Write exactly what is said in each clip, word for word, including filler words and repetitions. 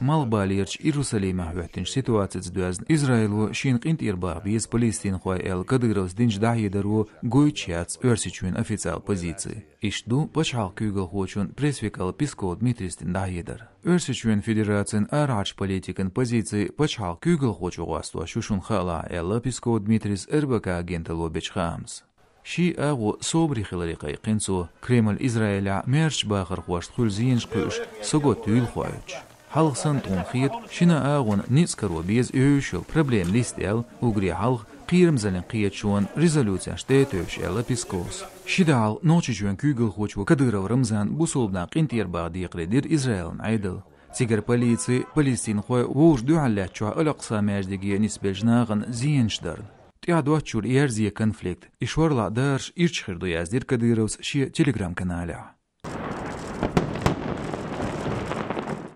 Малхбалерчу Иерусалимехь хӀоьттинчу ситуацица доьзна, Израило шена къинтӀера баха беза палестинхой аьлла, Кадыровс динчу дӀахьедаро гойтуш яц Оьрсийчоьнан официалан позици. Иштта ду пачхьалкхан куьйгалхочун пресс-викал Песков Дмитрийс дина дӀахьедар. Оьрсийчоьнан Федерацин арахьарчу политикан позици пачхьалкхан куьйгалхочо гӀостош ю шуна хаалахь, аьлла Песков Дмитрийс РБК агенталло бечу хаамца. Ши агӀо собаре хиларе кхайкхина цо, Кремль Израилехь маьршачу бахархошна хуьлу зенаш кхуьуш, сагатдуьйлу хоуьйтуш. Хьалха санна тхуна хета, шина агӀонна ницкъ каро беза евзаш йолу проблема листа аьлла, уггаре хьалха кхерамзаллин кхеташонан резолюцеш тӀе а тевжаш, аьлла Песковс. Ши де хьалха Нохчийчоьнан куьйгалхочо Кадыров Рамзана бусалба нах къинтӀера баха декхаре дира Израилан Ӏедало. Цигара полици палестинхой вовшашна дуьхьал лаьттачохь Аль-Акъса маьждиге нисбеллачу нахана зенаш дарна. ТӀаьхьа доцучуьра ерзае конфликт, и шорлахь дараш ирча хир ду, яздира Кадыровс шен Telegram-каналехь.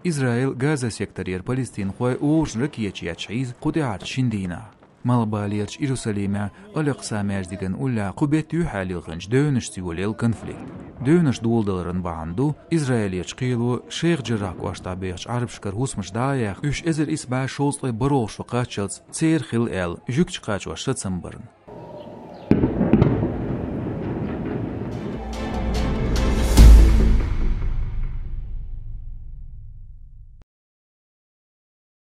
Израил Газа секторера палестинхой вовшашна ракеташ етташ хьийза кху тӀаьхьарчу шина дийнахь. Малхбалерчу Иерусалимехь Аль-Акъса маьждиган уллехь кху беттан юьхьӀаьлла йилхинчу девнашца йолаелла конфликт. Девнаш доладаларан бахьана ду, Израилерчу кхело Шейх-Джаррахь кӀоштахь бехачу Ӏарбашкара хӀусамаш дӀа а яьхна, уьш эзар исс бӀе шовзткъе бархӀалгӀачу шо кхаччалц церан хилла аьлла, жуьгташа кхачош сацам барна.